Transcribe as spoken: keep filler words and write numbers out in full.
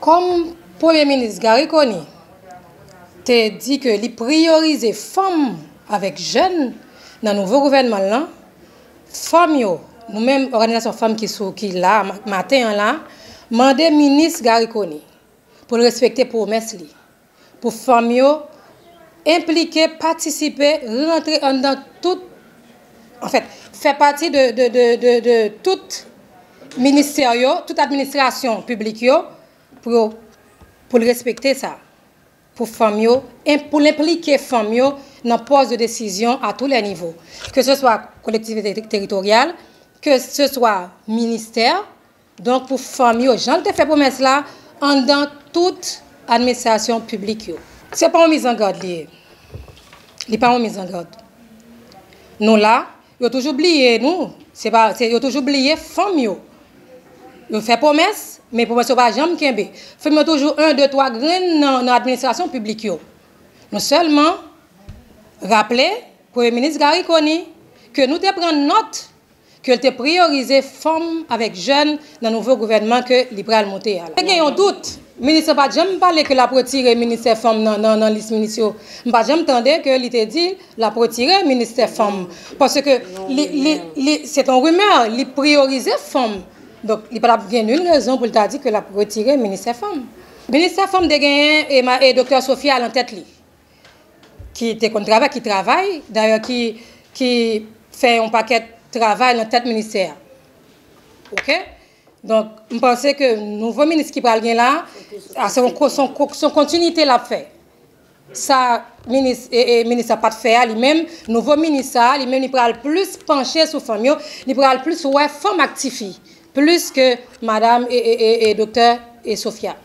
Kòm Premye Minis Garry Conille te di ke li priyorize fanm avèk jèn nan nouvo gouvènman l lan, fanm yo, nou menm òganizasyon fanm ki sou, ki la ma-, maten an la, mande Minis Garry Conille pou l respekte pwomès li, pou fanm yo enplike, patisipe, rantre anndan tout, anfèt, fè pati de, de, de, de, de tout ministè yo, tout administrasyon piblik yo, pou yo, pou l respekte sa, pou fanm yo, en-, pou l enplike fanm yo nan pòs de desizyon à tous les niveaux, ke se swa kolektivite te-, teritoryal, ke se swa ministè, donk pou fanm yo, jan l te fè pwomès la, anndan tout administrasyon piblik yo. Se pa yon mizangad li ye. Li pa yon mizangad. Nou la, yo toujou bliye nou. Se pa, se, yo toujou bliye fanm yo. Yo fè pwomès, men pwomès yo pa janm kenbe. Fanm yo toujou en, de, twa grenn nan, nan administrasyon piblik yo. Nou sèlman raple Premye Minis Garry Conille ke nou te pran nòt ke l te priyorize fanm avèk jèn nan nouvo gouvènman ke li pral monte a la. Te gen yon dout. Minis lan pa t janm pale ke l ap retire ministè fanm nan, nan, nan lis minis yo. M pa t janm tande ke li te di l ap retire ministè fanm. Paske li, li, li, se t on rimè, li priyorize fanm. Donk, li pa t ap gen nil rezon pou l ta di ke l ap retire ministè fanm. Ministè fanm te genyen e, ma-, e Doktè Sophia nan tèt li, ki te konn travay, ki travay, dayè ki, ki fè yon pakèt travay nan tèt ministè a. Oke? Donk, m panse ke nouvo minis ki pral gen la, a, se yon ko-, se yon ko-, se yon kontinite l ap fè. Sa minis, e, e, minis la pa t fè a, li menm, nouvo minis sa a, li menm, li pral plis panche sou fanm yo, li pral plis wè fanm ak tifi, plis ke madanm e, e, e, e doktè e Sophia.